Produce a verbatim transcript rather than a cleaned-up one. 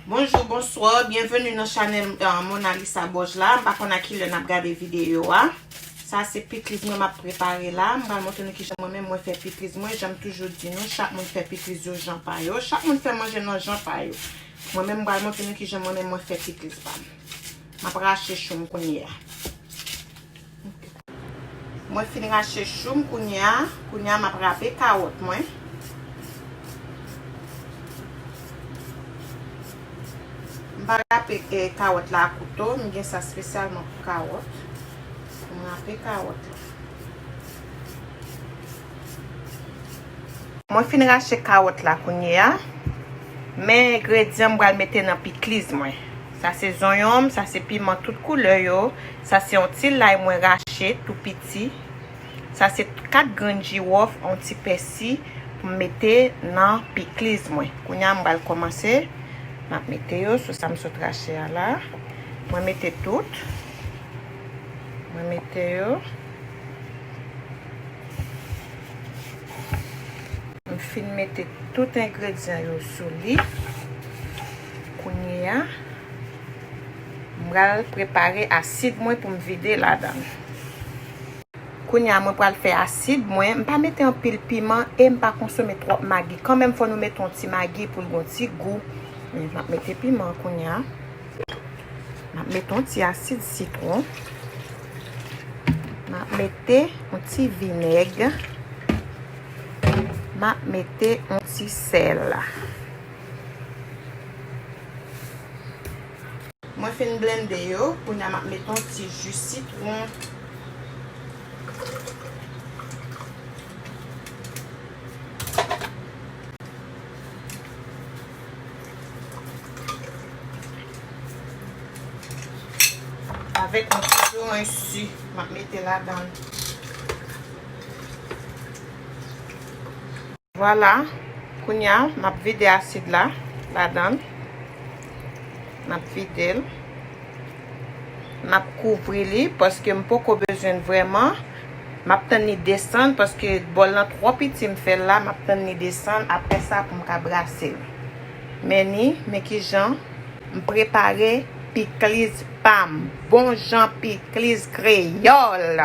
Bonjou, bonswa, byenveni nan chanèl, euh, Monalisa Bòj la. M pa konn a ki lè n ap gade videyo a. Sa se pikliz mwen m ap prepare la. M pral montre nou kijan mwen menm mwen fè pikliz mwen. Jan m toujou di nou, chak moun fè pikliz yo jan pa yo. Chak moun fè manje nan jan pa yo. Mwen menm m pral montre nou kijan mwen menm mwen fè pikliz pa m. M ap rache chou m kounye a. Mwen fin rache chou m kounye a. Kounye a m ap rape kawòt mwen. M pa rape, eh, kawòt la a kouto, m gen sa espesyalman pou kawòt. M rape kawòt la. Mwen fin rache kawòt la kounye a. Men engredyan m pral mete nan pikliz mwen. Sa se zonyon m, sa se piman tout koulè yo, sa se yon ti lay mwen rache tou piti. Sa se kat grenn jiwòf, yon ti pèsi pou m mete nan pikliz mwen. Kounye a m pral kòmanse. M ap mete yo sou sa m sot rache a la. Mwen mete tout. Mwen mete yo. M fin mete tout engredyan yo sou li. Kounye a, m pral prepare asid mwen pou m vide ladan l. Kounye a, mwen pral fè asid mwen. M pa mete anpil piman e m pa konsome twòp magi. Kanmenm, fò nou mete yon ti magi pou l gen yon ti gou. Men m ap mete piman kounye a. M ap mete yon ti asid sitwon. M ap mete yon ti vinèg. M ap mete yon ti sèl. Mwen fin blende yo, kounye a m ap mete yon ti ji sitwon. Avèk yon ti zoranj si m ap mete ladan l. Vwala, kounye a, m ap vide asid la ladan l. M ap vide l. M ap kouvri li paske m poko bezwen l vrèman. M ap tann li desann paske bòl lan twò piti m fè l la. M ap tann li desann. Apre sa, pou m ka brase l. Men ni, men kijan m prepare pikliz pa m. Bon jan pikliz kreyòl.